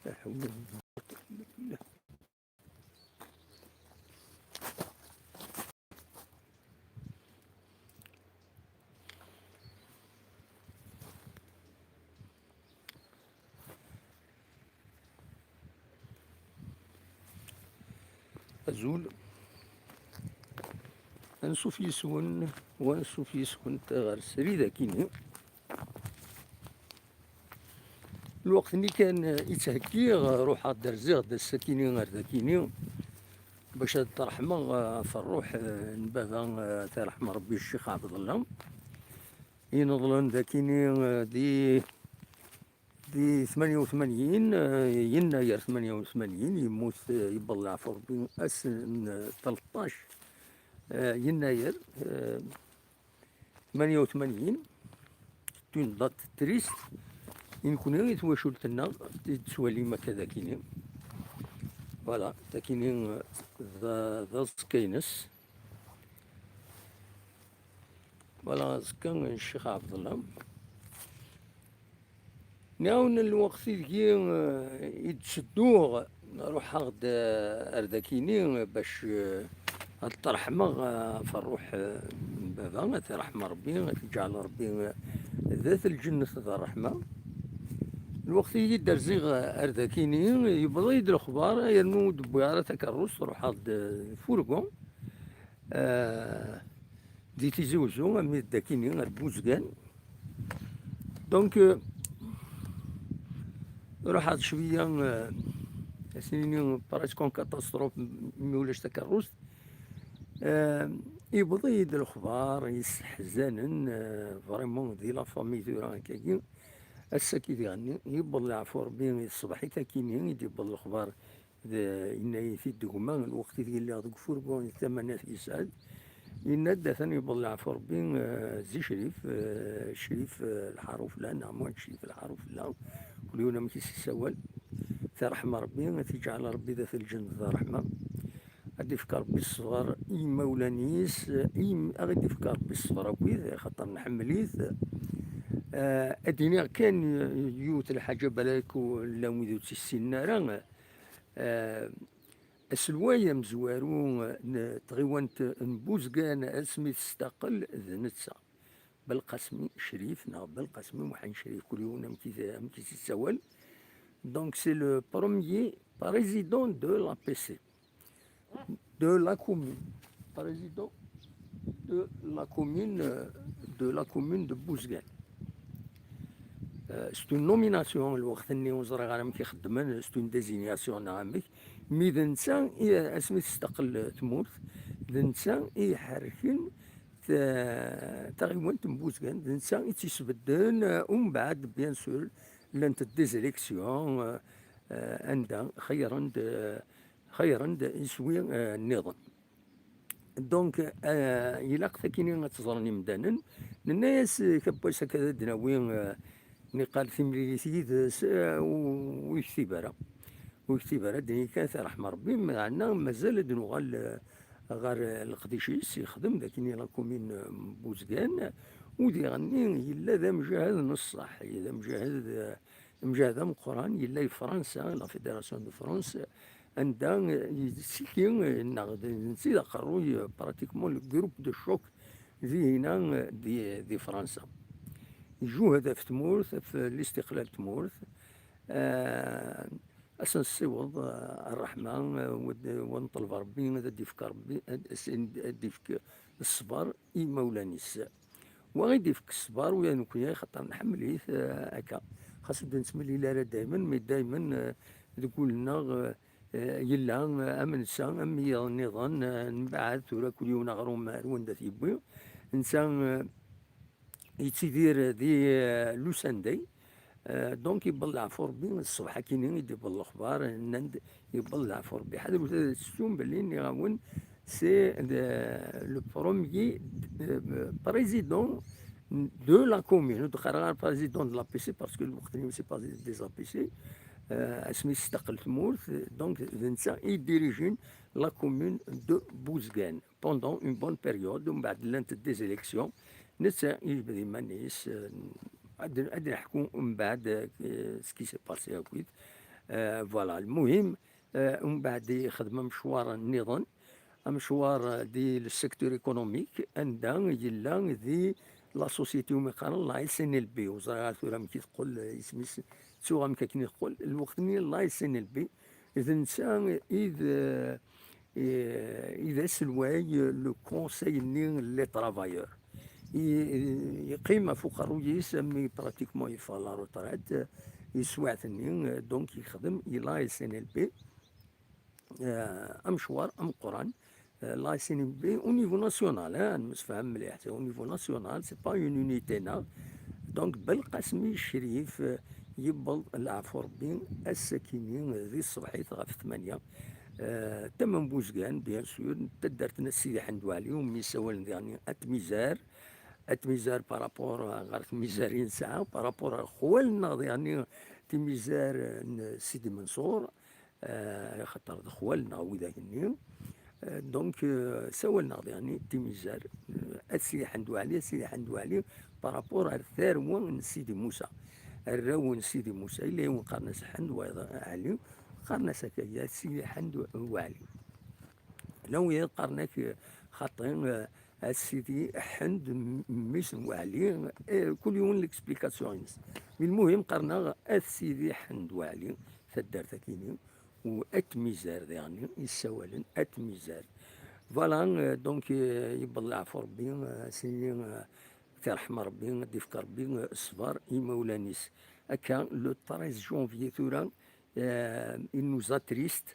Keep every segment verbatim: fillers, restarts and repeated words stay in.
لا حول ولا قوة إلا بالله. Azul. Ansuf yes-wen, u ansuf yes-went ɣer srid akini. Lweqt-nni kan i ttɛeggiɣ, ruḥeɣ-d rziɣ-d ass-akini ar dakini, bac ad ṭerḥmeɣ, eh, ɣef ṛṛuḥ, eh, n baba, eh, at iṛḥem Ṛebbi Ccix Ɛebdellah. Ineḍlen dakini, eh, di, di tmanya u tmanyin, eh, yennayer tmanya u tmanyin, yemmut, eh, yewweḍ leɛfu Ṛebbi ass n tleṭṭac, eh, yennayer, eh, tmanya u tmanyin. C'est une date triste i nekni, i twacult-nneɣ, i d-tettwalim akka dakini. Voilà, dakini, eh, d, d aẓekka-ines. Voilà, aẓekka n Ccix Ɛebdellah. Nɛawen lweqt ideg, eh, i d-ttedduɣ, ruḥeɣ-d, eh, ar dakini, eh, bac, eh, ad ṭerḥmeɣ, eh, ɣef ṛṛuḥ, eh, n baba, ad t-iṛḥem Ṛebbi, ad t-iǧɛel Ṛebbi, eh, d at lǧennet d ṛṛeḥma. Lweqt ideg i d-rziɣ, eh, ar dakini, yewweḍ-iyi-d lexbar, yernu ur d-wwiɣ ara takeṛṛust, ruḥeɣ-d, eh, furgu. Eh, di Tizi Uzzu, armi d dakini, ar Buzgan. Donc, eh, ruḥeɣ-d cwiya, eh, ad s-nini presque en catastrophe, mi ulac takeṛṛust. Eh, yewweḍ-iyi-d lexbar yesseḥzanen, eh, vraiment, di la famille tura akkagi. Ass-agi diɣenni, yewweḍ leɛfu Ṛebbi, di tṣebḥit akini i d-yewweḍ lexbar. D, yenna-yi-t-id gma, lweqt ideg lliɣ deg ufurgu, di tama n At Yesɛed. Yenna-d, atan yewweḍ leɛfu Ṛebbi, eh, Zi Crif, eh, Crif, eh, Lḥaṛufella, neɣ Muḥend Crif Lḥaṛufella, kul yiwen amek i s-yessawal. Tiṛḥma Ṛebbi, ad t-iǧɛel Ṛebbi d at lǧennet d ṛṛeḥma. Ad d-ifk Ṛebbi ṣṣber i yimawlan-is, i yim-, ad d-ifk Ṛebbi ṣṣber akkit, axaṭer nḥemmel-it. Eh, ad d-iniɣ kan, eh, yiwet lḥaǧa, balak u-, llan wid ur tt-issinen ara. Eh, aselway amezwaru n tɣiwant n Buzgan asmi testaqel d netta, Belqasmi Crif neɣ Belqasmi Muḥend Crif, kul yiwen amek i t-, amek i s-yessawal. Donc, c'est le premier président de l'A P C, de la commune, président de la commune, euh, de la commune de Buzgan. Euh, c'est une nomination, lweqt-nni ur ẓriɣ ara amek i xeddmen, c'est une désignation neɣ amek. Mi d netta i, asmi testaqel tmurt, d netta i iḥerken ta-, taɣiwant n Buzgan, d netta i tt-isbedden, euh, umbeɛd, bien sûr, llant des élections, euh, euh, anda xeyyren-d, euh, xeyyren-d iswi, euh, nniḍen. Donc, euh, ilaq takini ad tt-ẓren imdanen. Nenna-yas, euh, kabwas akka ad d-nawi, euh, niqal timlilit yid-s, euh, u-, ur yektib ara. Ur yektib ara, d-nini kan, tiṛḥma Ṛebbi, meɛna mazal ad nuɣal, euh, ɣer, euh, leqdic-is, yexdem dakini la commune, euh, n Buzgan, u diɣenni yella d amjahed n ṣṣeḥ, d amjahed, euh, amjahed ameqqran, yella i Fransa, la Fédération de France, anda, eh, yettiki, eh, neɣ d, d netta i d aqerruy, eh, pratiquement le groupe de choc dihina, eh, di, di Fransa. Ijuhed ɣef tmurt, ɣef listiqlal n tmurt. Eh, ad s-nessiweḍ, eh, ṛṛeḥma, eh, u ad, u ad neṭleb Ṛebbi, ad d-ifk Ṛebbi, ad, ad d-ifk ṣṣber i imawlan-is. Wa i d-ifk ṣṣber, u ya nekni, axaṭer nḥemmel-it, eh, akka. Xas ur d-nettemlil ara daymen, mi daymen, eh, deg wul-nneɣ, eh, eh, yella, eh, am netta, am wiyaḍ nniḍen, eh, mbeɛd tura kul yiwen aɣrum ar wanda t-yewwi. Netta, eh, yettidir di, eh, Lusandey. Eh, donc, yewweḍ leɛfu Ṛebbi, ṣṣbeḥ akini i d-yewweḍ lexbar, nnan-d yewweḍ leɛfu Ṛebbi. Ḥadret ad tettum belli nniɣ-awen, c'est le, le premier, euh, président de la commune. Ur d-qqareɣ ara président de l'A P C parce que lweqt-nni c'est pas des A P C. Euh, asmi testaqel tmurt, donc d netta i dirijen la commune de Bouzguène pendant une bonne période, umbeɛd llant des élections. Netta yejbed iman-is, euh, ad, ad neḥku umbeɛd, euh, ce qui s'est passé akkit. Voilà, lmuhim, umbeɛd yexdem amecwar nniḍen, amecwar di le secteur économique, anda yella di la société umi qqaren la S N L B. Ur ẓriɣ ara tura amek i teqqel isem-is, ttuɣ amek akken i teqqel. Lweqt-nni la S N L B, d netta i d, i d aselway, le conseil-nni les travailleurs. Yeqqim ɣef uqerruy-is armi pratiquement yeffeɣ la retraite, yeswiɛt-nni, donc yexdem i la S N L B amecwar ameqqran. La S N L B au niveau national, nemsefham mliḥ, au niveau national, c'est pas une unité-nneɣ. Donc Belqasem Crif yewweḍ, leɛfu Rebbi, ass-akini di tṣebḥit ɣef ttmanya, tama n Buzgan, bien sûr, n taddart n At Sidi Ḥend Waɛli, umi ssawalen diɣen At Mizar. At Mizar par rapport ɣer tmizar i nesɛa, par rapport ɣer xwal-nneɣ diɣen timizar n Sidi Menṣur, axaṭer d xwal-nneɣ widak-nni. Donc ssawalen-aɣ diɣen timizar, At Sidi Ḥend Waɛli, At Sidi Ḥend Waɛli, par rapport ar tarwa n Sidi Musa. Arraw n Sidi Musa, yella yiwen qqaren-as Ḥend, wayeḍ Ɛli, qqaren-as akka At Sidi Ḥend Waɛli. Llan wiyaḍ qqaren-ak xaṭi, At Sidi Ḥend, mmi-s n Waɛli, kul yiwen l'explication-ines. Mais lmuhim qqaren-aɣ At Sidi Ḥend Waɛli, taddart-akini, u At Mizar diɣen i ssawalen At Mizar. Voilà, donc yewweḍ leɛfu Rebbi, sini, ad t-iṛḥem Rebbi, ad d-ifk Rebbi ṣṣber i imawlan-is. Akka, le treize janvier tura, il nous attriste,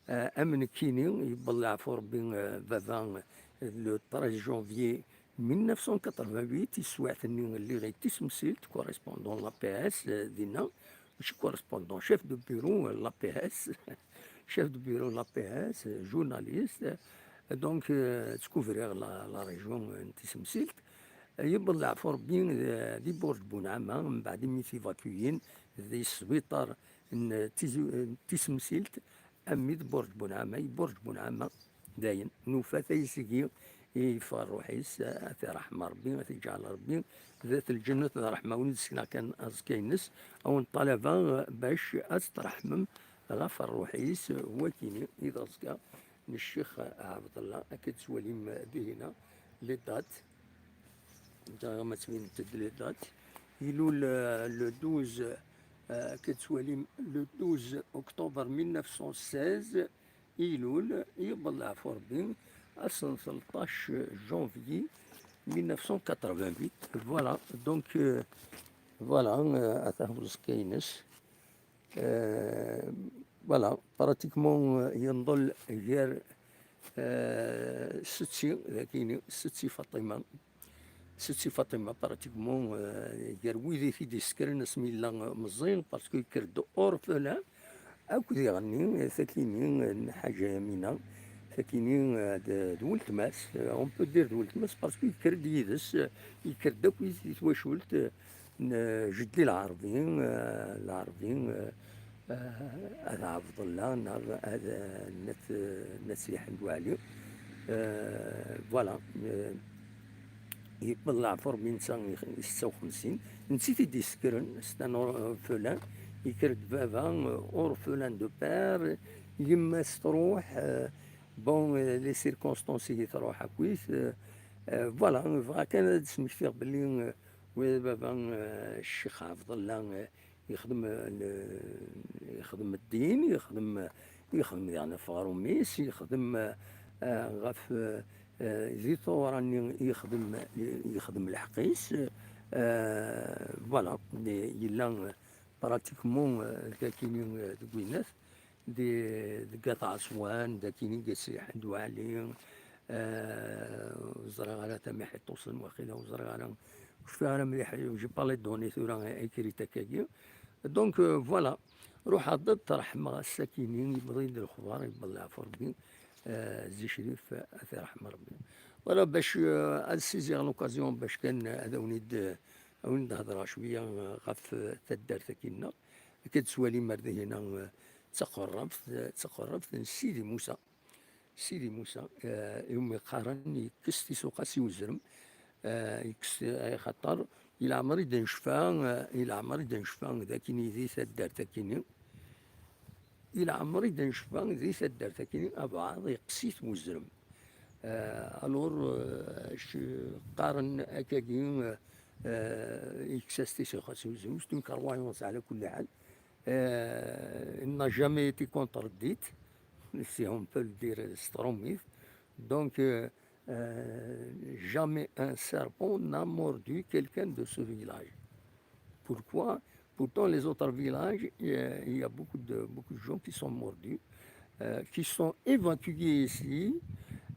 am nekkini, yewweḍ leɛfu Rebbi, baba, le treize janvier mille neuf cent quatre-vingt-huit, taswiɛt-nni lliɣ i tisemsilt, correspondant la P S, dinna, mačči correspondant, chef de bureau la P S, chef de bureau la P S, journaliste, donc ttkuvriɣ la, la région n tisemsilt. Yewweḍ leɛfu Rebbi di Burǧ Bunɛama, mbeɛd imi t-ivakuyin di sbiṭar n tisemsilt, armi d Burǧ Bunɛama. I Burǧ Bunɛama, dayen, nufa-t aysegi i yeffeɣ ṛṛuḥ-is, ad t-iṛḥem Ṛebbi, ad t-iǧɛel Ṛebbi d at lǧennet d ṛṛeḥma. Win i d-sekneɣ kan aẓekka-ines, a wen-ṭṭalabeɣ bac ad tṛeḥmem ɣef ṛṛuḥ-is, wakini i d aẓekka n Ccix Ɛebdella. Akka d-tettwalim dihina les dates. Ǧǧiɣ ma ttbinent-d les dates. Ilul, euh, le douze, euh, akka d-tettwalim, le douze octobre mille neuf cent seize, ilul, yewweḍ leɛfu Rebbi, ass n tleṭṭac janvier mille neuf cent quatre-vingt-huit. Voilà, donc, euh, voilà, euh, ata uẓekka-ines. Euh, voilà, pratiquement, euh, yenḍel gar, euh, setti, dagini, setti Faṭima. Setti Faṭima, pratiquement, euh, gar wid i t-id-yessekren asmi yella, euh, meẓẓi, parce que yekker-d orphelin, akked iɣenni, euh, takini, euh, n Ḥaǧa Yamina, takini, euh, d, d weltma-s, euh, on peut dire d weltma-s, parce que yekker-d yid-s, euh, yekker-d akkit di twacult, euh, n Jeddi Lɛerbi, eh, Lɛerbi, eh, eh, At Ɛebdella, neɣ At, eh, n At, n At Sidi Ḥend Waɛli. Eh, voilà. Eh, yewweḍ leɛfu Rebbi netta i, i setta u xemsin. Netta i t-id-yessekren, c'est un orphelin. Yekker-d baba, eh, orphelin de père, yemma-s truḥ, eh, bon, eh, les circonstances i truḥ akkit, eh, eh, voilà, bɣiɣ kan ad d-smektiɣ belli, eh, Wa d baba, eh, Ccix Ɛebdella, eh, yexdem, eh, le-, yexdem ddin, yexdem, yexdem diɣen ɣef uɣrum-is, yexdem, eh, eh, ɣef, eh, eh, di tɣura-nni yexdem, yexdem lḥeqq-is, eh, voilà, yella, eh, pratiquement, eh, dagini, eh, deg winnat. Di, deg At Ɛeṣwan, dagini deg At Sidi Ḥend Waɛli, eh, ur ẓriɣ ara tamiḥiṭ-usen, waqila ur ẓriɣ ara, ur cfiɣ ara mliḥ, j'ai pas les données tura, écrites akkagi. Donc, euh, voilà, ruḥeɣ-d ad t-ṛeḥmeɣ ass-akini, yewweḍ-iyi-d lexbar, yewweḍ leɛfu Rebbi, eh, Zi Crif, ad t-iṛḥem Rebbi. Voilà, bac, euh, ad ssiziɣ l'occasion bac kan ad awen-id-, ad awen-d-hedṛeɣ cwiya, eh, ɣef, eh, taddart-agi-nneɣ. Akka d-tettwalim ar dihina, eh, d taqerrabt, eh, d taqerrabt n Sidi Musa. Sidi Musa, eh, iwumi qqaren yekkes tisuqas i uzrem, eh, yekkes, eh, axaṭer i leɛmer i d-necfa, eh, i leɛmer i d-necfa d akini di taddart akini. i leɛmer i d-necfa di taddart akkin, abɛaḍ yeqqes-it uzrem. Euh, alors, euh, qqaren akkagi, euh, yekkes-as tisixxas i uzrem, c'est une croyance ɛla kulli ḥal. Euh, il n'a jamais été contredite, si on peut le dire s trumit. Donc, euh, euh, jamais un serpent n'a mordu quelqu'un de ce village. Pourquoi? Pourtant, les autres villages, il y a, il y a beaucoup de, beaucoup de gens qui sont mordus, euh, qui sont évacués ici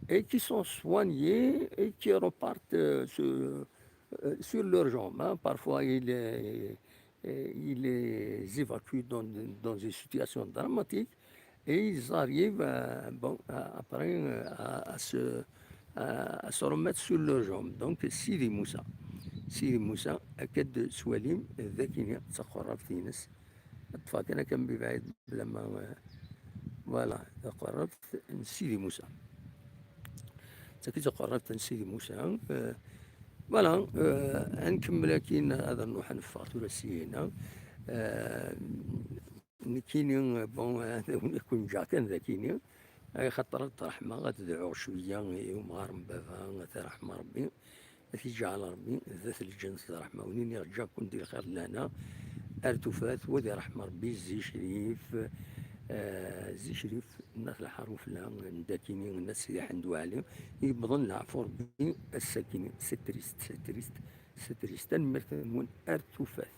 et qui sont soignés et qui repartent, euh, sur, euh, sur leurs jambes, hein. Parfois, ils les, ils les évacuent dans, dans une situation dramatique et ils arrivent, euh, bon, à, après, euh, à, à se, à, à se remettre sur leurs jambes. Donc, Sidi Moussa. Sidi Moussa, akka d-swalim, d akini, d taqerrabt-ines. Ṭṭef-aɣ kan akka mebɛid, bla ma, euh, voilà, taqerrabt n Sidi Moussa. D tagi d taqerrabt n Sidi Moussa. Euh, voilà, euh, ad nkemmel akkin, ad nruḥ ad neffeɣ tura syin. Euh, nekkini, bon, ad ken-ǧǧeɣ kan d akini, axaṭer ad ṛeḥmeɣ, ad dɛuɣ cwiya i umɣar n baba, ad t-iṛḥem Ṛebbi, ad t-iǧɛel Ṛebbi d at lǧens d ṛeḥma. Win iniɣ ǧǧiɣ-ken di lxir d lehna, ar tufat, wa ad iṛḥem Ṛebbi Zzi Crif, euh, Zzi Crif n At Lḥerufla, n dakini, n At Sidi Ḥend Waɛli, yewwḍen leɛfu Ṛebbi ass-akini. C'est triste, c'est triste, c'est triste. Tanemmirt-nwen, ar tufat.